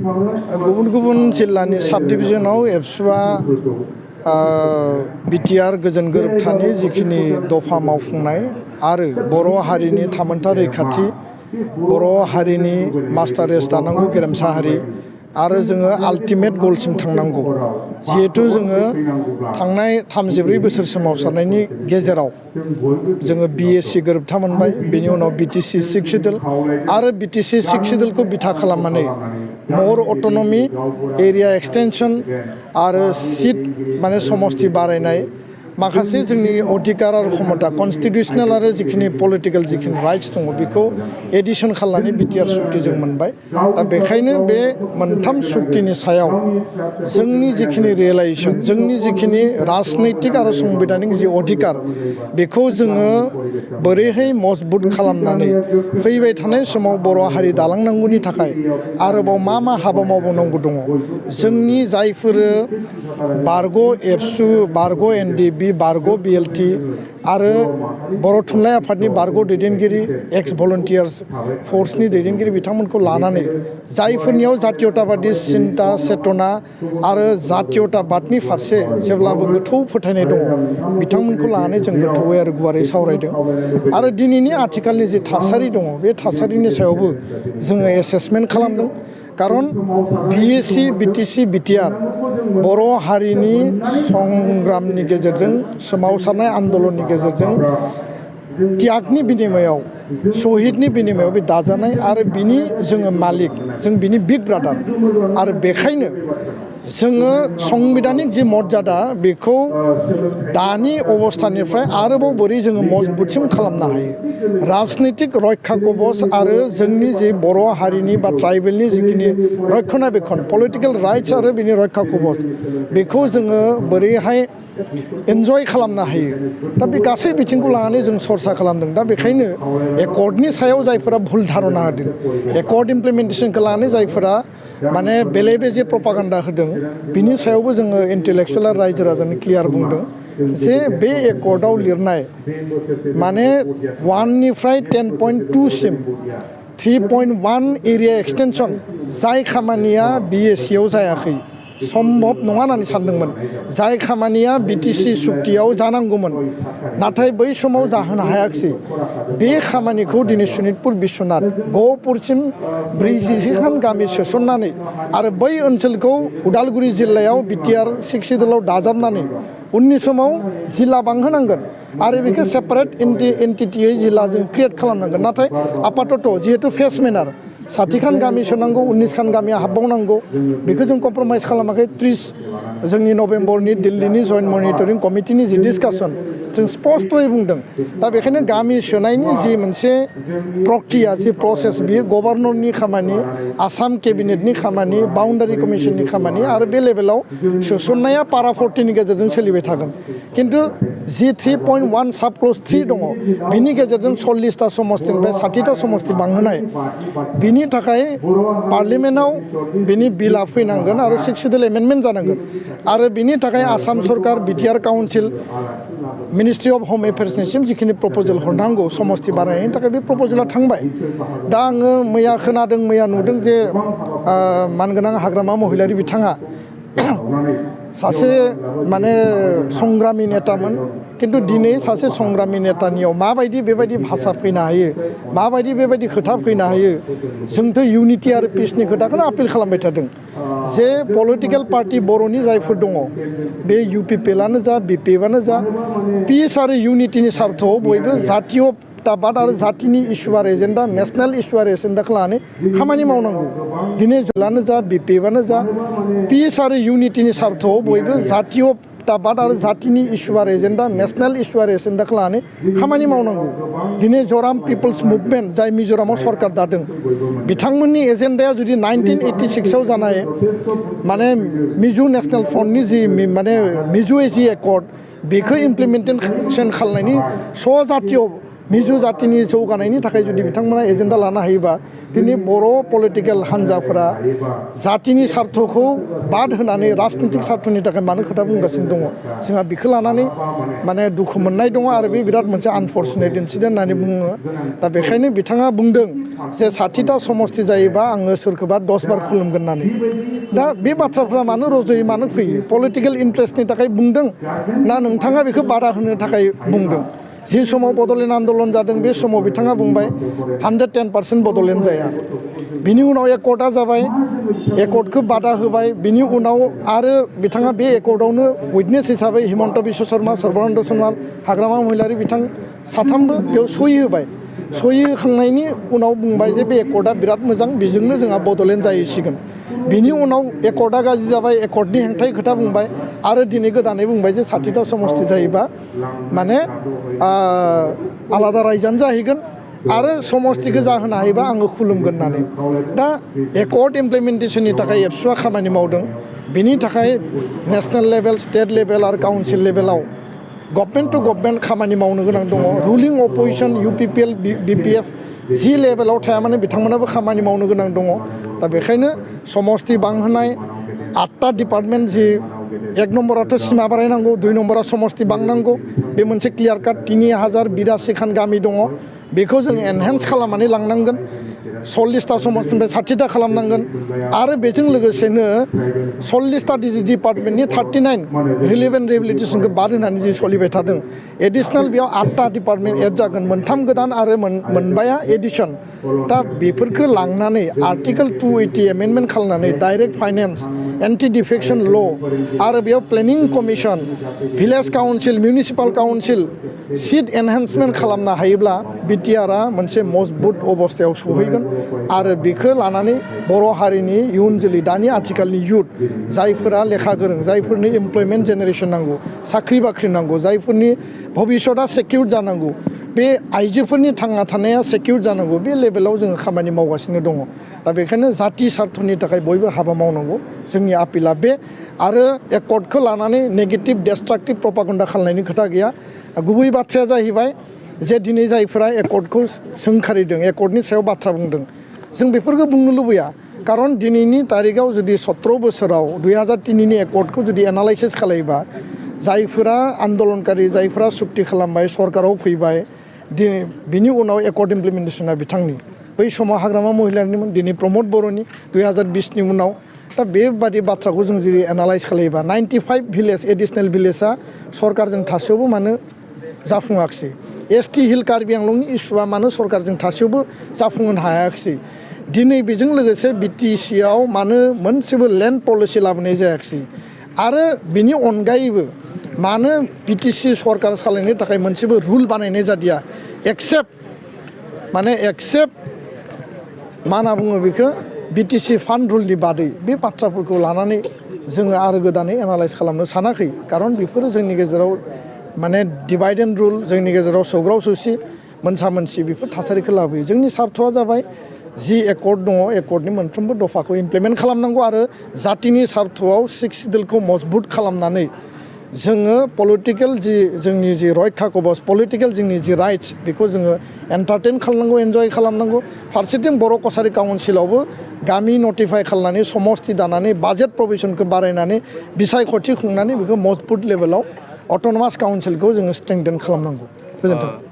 गुबुन गुबुन जिल्लानि साब डिभिजनाव एबसुआ बिटिआर गोजोन गोरोबथानि जिखिनि दफा मावफुंनाय आरो बर' हारिनि थामोनथा रैखाथि बर' हारिनि मास्टार रेस दानांगौ गेरेमसा हारि आरो जोङो आल्टिमेट गलसिम थांनांगौ जिहेतु जोङो थांनाय 34 बोसोर सोमावसारनायनि गेजेराव जोङो बिएससि गोरोबथा मोनबाय बेनि उनाव बिटिसि 6 सिडुल आरो बिटिसि 6 सिडुलखौ बिथा खालामनानै मर अट'नमि एरिया एक्सटेनसन आरो सिट माने समस्ति बारायनाय माखासे जोंनि अधिकार आरो क्षमता कन्स्टिटिउसनेल आरो जिखिनि पलिटिकेल जिखिनि राइट्स दङ बेखौ एडिशन खालामनानै बिटिआर सुक्ति जों मोनबाय दा बेखायनो बे मोनथाम सुक्तिनि सायाव जोंनि जिखिनि रियेलाइजेसन जोंनि जिखिनि राजनैतिक आरो संबिधानिक जि अधिकार बेखौ जोङो बोरैहाय मजबुत खालामनानै फैबाय थानाय समाव बर' हारि दालांनांगौनि थाखाय आरोबाव मा हाबा मावबावनांगौ दङ जोंनि जायफोर बारग' एबसु बारग' एनडिबि बारग' बिएलटि आरो बर' थुनलाइ आफादनि बारग' दैदेनगिरि एक्स भलन्टियार्स फर्सनि दैदेनगिरि बिथांमोनखौ लानानै जायफोरनियाव जातीयताबादि सिन्ता चेतना आरो जातीयताबादनि फारसे जेब्लाबो गोथौ फोथायनाय दङ बिथांमोनखौ लानानै जों गोथौयै आरो गुवारै सावरायदों आरो दिनैनि आथिखालनि जि थासारि दङ बे थासारिनि सायावबो जोङो एसेसमेन्ट खालामदों कारन बिएससि बिटिसि बिटिआर बर' हारिनि संग्रामनि गेजेरजों सोमावसारनाय आन्दलननि गेजेरजों त्यागनि बिनिमयाव शहीदनि बिनिमयाव बे दाजानाय आरो बिनि जोङो मालिक जों बिनि बिग ब्रादार आरो बेखायनो जोङो संबिधानिक जि मर्यादा बेखौ दानि अबस्थानिफ्राय आरोबाव बोरै जोङो मजबुतसिम खालामनो हायो राजनैतिक रैखा कवच आरो जोंनि जि बर' हारिनि बा ट्राइबेलनि जिखिनि रक्षणाबेक्षण पलिटिकेल राइट्स आरो बिनि रैखा कवच बेखौ जोङो बोरैहाय एन्जय खालामनो हायो दा बे गासै बिथिंखौ लानानै जों सरसा खालामदों दा बेखायनो एकर्डनि सायाव जायफोरा भुल धारना होदों एकर्ड इमप्लिमेन्टेसनखौ लानानै जायफोरा माने बेले बेजे प्रपागान्डा होदों बिनि सायावबो जोङो इन्टेलेक्सुयेल रायजो राजानो क्लियार बुंदों जे बे एकर्डआव लिरनाय माने 1 निफ्राय 10.2 सिम 3.1 एरिया एक्सटेनसन जाय खामानिया बिएससिआव जायाखै सम्भब नङा होननानै सानदोंमोन जाय खामानिया बिटिसि सुक्तियाव जानांगौमोन नाथाय बै समाव जाहोनो हायाखिसै बे खामानिखौ दिनै सनितपुर बिश्वनाथ गहपुरसिम 40 गामि सोसननानै आरो बै ओनसोलखौ उदालगुरि जिल्लायाव बिटिआर 6 सिडुलाव दाजाबनानै उननि समाव जिल्ला बांहोनांगोन आरो बेखौ सेपारेट एन्टिटियै जिल्ला जों क्रिएट खालामनांगोन नाथाय आपातत जिहेतु फेस मेनार 60 खान गामि सोनांगौ 19 खान गामिया हाबबावनांगौ बेखौ जों कम्प्रमाइज खालामाखै 30 जोंनि नभेम्बरनि दिल्लीनि जइन्ट मनिटरिं कमिटिनि जि डिसकासन जों स्पष्टयै बुंदों दा बेखायनो गामि सोनायनि जि मोनसे प्रक्रिया जि प्रसेस बियो गभर्नरनि खामानि आसाम केबिनेटनि खामानि बाउन्डारि कमिसननि खामानि आरो बे लेभेलाव सोसननाया पारा 40नि गेजेरजों सोलिबाय थागोन किन्तु जि 3.1 साब क्लज 3 दङ बिनि गेजेरजों 40टा समस्तिनिफ्राय 60टा समस्ति बांहोनाय बिनि थाखाय पार्लियामेन्टआव बिनि बिला फैनांगोन आरो 6 सिडुल एमेन्डमेन्ट जानांगोन आरो बिनि थाखाय आसाम सरकार बिटिआर काउन्सिल मिनिस्ट्रि अफ होम एफेयार्सनिसिम जिखिनि प्रप'जेल हरनांगौ समस्ति बानायनायनि थाखाय बे प्रप'जेला थांबाय दा आङो मैया खोनादों मैया नुदों जे मानगोनां हाग्रामा महिलारि बिथाङा सासे माने संग्रामी नेतामोन किन्तु दिनै सासे संग्रामी नेतानियाव माबायदि बेबायदि भाषा फैनो हायो माबायदि बेबायदि खोथा फैनो हायो जोंथ' इउनिटि आरो पिसनि खोथाखौनो आपिल खालामबाय थादों जे पलिटिकेल पार्टि बर'नि जायफोर दङ बे इउपिपिएलआनो जा बिपिएफआनो जा पिस आरो इउनिटिनि सार्थआव बयबो जातीयताबाद आरो जातिनि इस्यु आरो एजेन्डा नेसनेल इस्यु आरो एजेन्डाखौ लानानै खामानि मावनांगौ दिनै जेलानो जा बिपिएफआनो जा पिस आरो इउनिटिनि सार्थआव बयबो जातीयताबाद आरो जातिनि इस्यु आरो एजेन्डा नेसनेल इस्यु आरो एजेन्डाखौ लानानै खामानि मावनांगौ दिनै जराम पिपल्स मुभमेन्ट जाय मिज'रामाव सरकार दादों बिथांमोननि एजेन्डाया जुदि 1986आव जानाय माने मिजु नेसनेल फ्रन्टनि जि माने मिजु एजि एकर्ड बेखौ इमप्लिमेन्टेसन खालामनायनि सजातीय मिजु जातिनि जौगानायनि थाखाय जुदि बिथांमोना एजेन्डा लानो हायोबा दिनै बर' पलिटिकेल हान्जाफोरा जातिनि सार्थखौ बाद होनानै राजनितिक सार्थनि थाखाय मानो खोथा बुंगासिनो दङ जोंहा बेखौ लानानै माने दुखु मोननाय दङ आरो बे बिराद मोनसे आनफर्चुनेट इन्सिडेन्ट होननानै बुङो दा बेखायनो बिथाङा बुंदों जे 60टा समस्ति जायोबा आङो सोरखौबा 10 बार खुलुमगोन होननानै दा बे बाथ्राफ्रा मानो रज'यो मानो फैयो पलिटिकेल इन्ट्रेस्टनि थाखाय बुंदों ना नोंथाङा बेखौ बादा होनो थाखाय बुंदों जि समाव बड'लेण्ड आन्दलन जादों बे समाव बिथाङा बुंबाय 110% बड'लेण्ड जाया बिनि उनाव एकर्डआ जाबाय एकर्डखौ बादा होबाय बिनि उनाव आरो बिथाङा बे एकर्डआवनो उइटनेस हिसाबै हिमन्त बिश्व शर्मा सर्बानन्द सनवाल हाग्रामा महिलारि बिथां साथामबो बेयाव सहि होबाय सहि होखांनायनि उनाव बुंबाय जे बे एकर्डआ बिराद मोजां बेजोंनो जोंहा बड'लेण्ड जाहैसिगोन बिनि उनाव एकर्डआ गाज्रि जाबाय एकर्डनि हेंथायै खोथा बुंबाय आरो दिनै गोदानै बुंबाय जे 60टा समस्ति जायोबा माने आलादा रायजोआनो जाहैगोन आरो समस्तिखौ जाहोनो हायोबा आङो खुलुमगोन होननानै दा एकर्ड इमप्लिमेन्टेसननि थाखाय एबसुआ खामानि मावदों बिनि थाखाय नेशनेल लेभेल स्टेट लेभेल आरो काउन्सिल लेभेलाव गभर्नमेन्ट टु गभर्नमेन्ट खामानि मावनो गोनां दङ रुलिं अपोजिशन UPPL BPF जि लेभेलाव थाया माने बिथांमोनाबो खामानि मावनो गोनां दङ दा बेखायनो समस्ति बांहोनाय 8टा डिपार्टमेन्ट जि 1 नम्बरावथ' सिमा बारायनांगौ 2 नम्बराव समस्ति बांनांगौ बे मोनसे क्लियार काट 3082 खान गामि दङ बेखौ जों एनहेन्स खालामनानै लांनांगोन 40टा समस्तिनिफ्राय 60टा खालामनांगोन आरो बेजों लोगोसेनो 40टा डिपार्टमेन्टनि 39 रिलेभेन्ट रेगुलेटेसनखौ बाद होनानै जि सोलिबाय थादों एडिशनेल बेयाव 8टा डिपार्टमेन्ट एड जागोन 3 गोदान आरो मोनबाया एडिशन दा बेफोरखौ लांनानै आर्टिकल 280 एमेन्डमेन्ट खालामनानै direct finance anti defection law' आरो बेयाव planning commission village council municipal council seat enhancement खालामनो हायोब्ला बिटिआरआ मोनसे मजबुत अबस्थायाव सहैगोन आरो बेखौ लानानै बर' हारिनि इयुन जोलै दानि आथिखालनि युथ जायफोरा लेखा गोरों जायफोरनि एमप्लयमेन्ट जेनेरेसन नांगौ साख्रि बाख्रि नांगौ जायफोरनि भबिष्यतआ सेकिउर जानांगौ बे आइजोफोरनि थांना थानाया सेकिउर जानांगौ बे लेभेलाव जोङो खामानि मावगासिनो दङ दा बेखायनो जाति सार्थनि थाखाय बयबो हाबा मावनांगौ जोंनि आपिला बे आरो एकर्डखौ लानानै नेगेटिभ डेस्ट्राक्टिभ प्रपागेन्डा खालामनायनि खोथा गैया गुबै बाथ्राया जाहैबाय जे दिनै जायफोरा एकर्डखौ सोंखारिदों एकर्डनि सायाव बाथ्रा बुंदों जों बेफोरखौ बुंनो लुबैया खारन दिनैनि तारिखाव जुदि 17 बोसोराव 2003नि एकर्डखौ जुदि एनालाइसिस खालायोबा जायफोरा आन्दलनकारि जायफोरा सुक्ति खालामबाय सरकाराव फैबाय दिनै बिनि उनाव एकर्ड इमप्लिमेन्टेसना बिथांनि बै समाव हाग्रामा महिलारिनिमोन दिनै प्रमद बर'नि 2020नि उनाव दा बेबादि बाथ्राखौ जों जुदि एनालाइज खालायोबा 95 भिलेज एडिशनेल भिलेजआ सरकारजों थासेयावबो मानो जाफुङाखिसै ST हिल कार्बि आंलंनि इस्युआ मानो सरकारजों थासेयावबो जाफुंहोनो हायाखिसै दिनै बेजों लोगोसे BTCआव मानो मोनसेबो लेन्ड पलिसि लाबोनाय जायाखिसै आरो बिनि अनगायैबो मानो BTC सरकार सालायनो थाखाय मोनसेबो रुल बानायनाय जादिया एक्सेप्ट मा होनना बुङो बेखौ BTC फान्ड रुलनि बादै बे बाथ्राफोरखौ लानानै जोङो आरो गोदानै एनालाइज खालामनो सानाखै खारन बेफोरो जोंनि गेजेराव माने डिभाइड एन्ड रुल जोंनि गेजेराव सौग्राव सौसि मोनसा मोनसि बेफोर थासारिखौ लाबोयो जोंनि सार्थआ जाबाय जि एकर्ड दङ एकर्डनि मोनफ्रोमबो दफाखौ इमप्लिमेन्ट खालामनांगौ आरो जातिनि सार्थआव 6 सिडुलखौ मजबुत खालामनानै जोङो पलिटिकेल जोंनि जि रैखा कबच पलिटिकेल जोंनि जि राइट्स बेखौ जोङो एन्टारटेन खालामनांगौ एन्जय खालामनांगौ फारसेथिं बर' कसारि काउन्सिलावबो गामि नटिफाइ खालामनानै समस्ति दानानै बाजेट प्रभिजनखौ बारायनानै बिसायख'थि खुंनानै बेखौ मजबुत लेभेलाव अट'नमास काउन्सिलखौ जोङो स्ट्रेंथेन खालामनांगौ गोजोन्थों